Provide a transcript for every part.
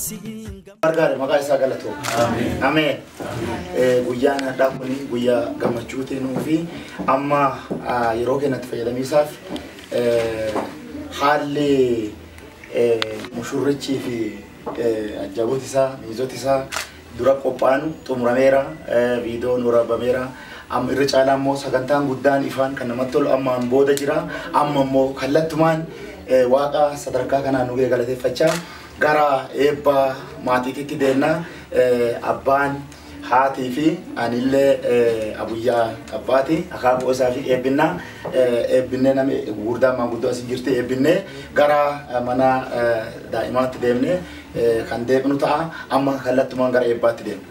Gargaare maqaa isaa galatoo. Ameen. Guyyaan har'aa kun guyyaa gammachuuti nuufi amma yeroo keenyatti fayyadamiisaaf haalli mushurrichii fi ajjabooti isaa miizoti isaa dura qophaa'an xumurameera, viidiyoon waraabameera. Amma irra caalaa immoo sagantaan guddaan ifaan kan namatti tolu ammaan booda jira. Amma immoo kallattumaan waaqa sadarkaa kanaan nu galateeffachaa gara eebba maatiitti deemna. Abbaan haatii fi anillee abuyyaa abbaati akaakuu isaa fi eebbinnaa eebbinnee namni gurguddaan maanguddoo asii jirti eebbinnee gara mana daa'imaatti deemnee kan deemnu ta'a. Amma kallattumaan gara eebbaatti deemna.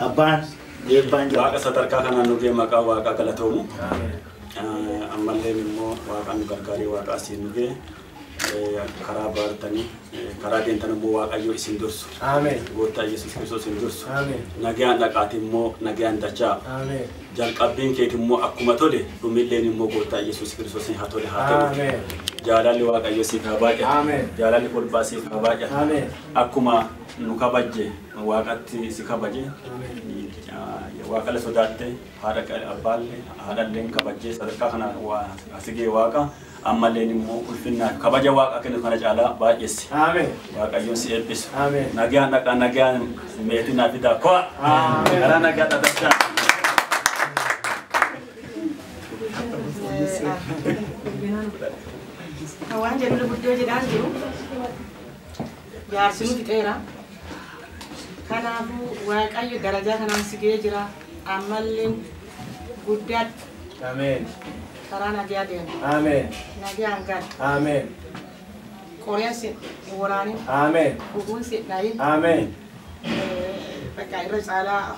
Abbaan eebbaan jira. Waaqa sadarkaa kanaan nu ga'e maqaa waaqaa galatoomu. Ammallee immoo waaqa nu gargaaree waaqa asiin nu ga'e karaa baartanii karaa deemtan immoo Waaqayyo isin dursu. Gooftaa Yesuus Kiristoos isin dursu. Nagaan dhaqaati immoo nagaan dachaa. Jalqabbiin keeti immoo akkuma tole dhumilleen immoo Gooftaa Yesuus Kiristoos haa tole haa ta'u. Jaalalli Waaqayyo siif haa baay'atu. Jaalalli kolbaa siif haa baay'atu. Akkuma nu kabajje waaqatti si kabaje waaqala sodaatte haadha abbaallee haadhalleen kabajjee sadarkaa kana asi ga'e waaqa ammalleen immoo ulfinnaa kabaja waaqa kennu kana caalaa baay'eessi. Waaqayyoon si eebbisu. Nagaan dhaqaa nagaan meetii naa fidaa ko'a. Karaa nagaa dhadhachaa. Waan jedhu guddoo jedhaan jiru jaarsi nu fixeera. Kanaafuu Waaqayyo darajaa kanaan si ga'ee jira. Ammallee guddaatti. Karaa nagaa deema. Nagaan gala. Qoreen si hin waraanin. Gubuun si hin dhayin. Bakka irra caalaa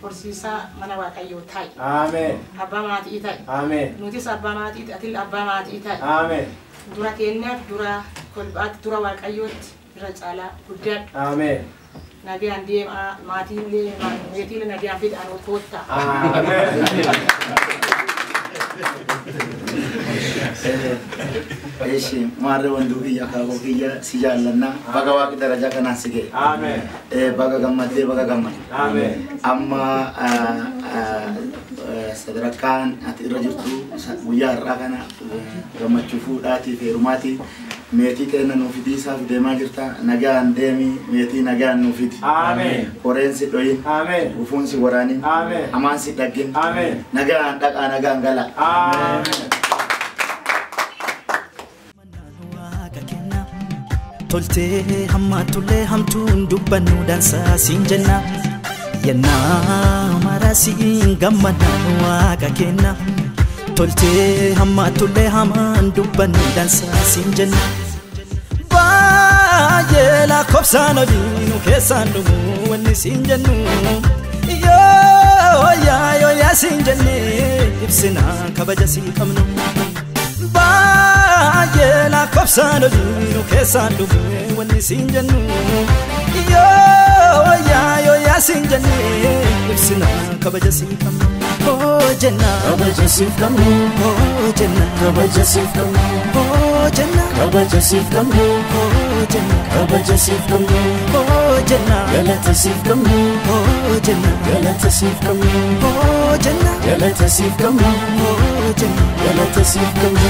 horsiisaa mana Waaqayyoo ta'i. Abbaa maatii ta'i. Nutis abbaa maatii atillee abbaa maatii ta'i. Dura keenyaaf dura kolbaatti dura Waaqayyootti irra caalaa guddaadha. Nagaan deemaa maatiillee meetiilee nagaan fidaan koottaa. Eeshi maarree wanduu kiyya akaakuu kiyya si jaallannaa baga waaqi darajaa kanaan si ga'e. Baga gammaddee baga gammadde. Amma sadarkaan ati irra jirtu guyyaa har'aa kana gammachuu fuudhaatii fi heerumaatii meetii teenna nuu fidiisaaf deemaa jirta. Nagaan deemi meetii nagaan nuu fidi. Qoreen si dhoyin. Gufuun si waraanin. Hamaan si dhaggin. Nagaan dhaqaa nagaan gala. Toltee hammaatullee hamtuun dubbannu dansaa siin jenna. Yennaa mara siin gammadaan waaqa kenna. Toltee hammaatullee hamaan dubbannu dansaa siin jenna. Baay'ee lakkoofsaan olii nu keessaan dhumu wanni siin jennu. Yoo yaa yoo yaa siin jennee ibsina kabaja sii qabnu. Baay'ee lakkoofsaan olii nu keessaan dhumu wanni siin jennu. Yoo yaa yoo yaa siin jennee ibsina kabaja sii qabnu. Oh jenna kabaja siif qabnu. Oh jenna kabaja siif qabnu. Oh jenna kabaja siif qabnu. Oh jenna kabaja siif qabnu. Oh jenna galata siif qabnu. Oh jenna galata siif qabnu. Oh jenna galata siif qabnu. Oh jenna galata siif qabnu.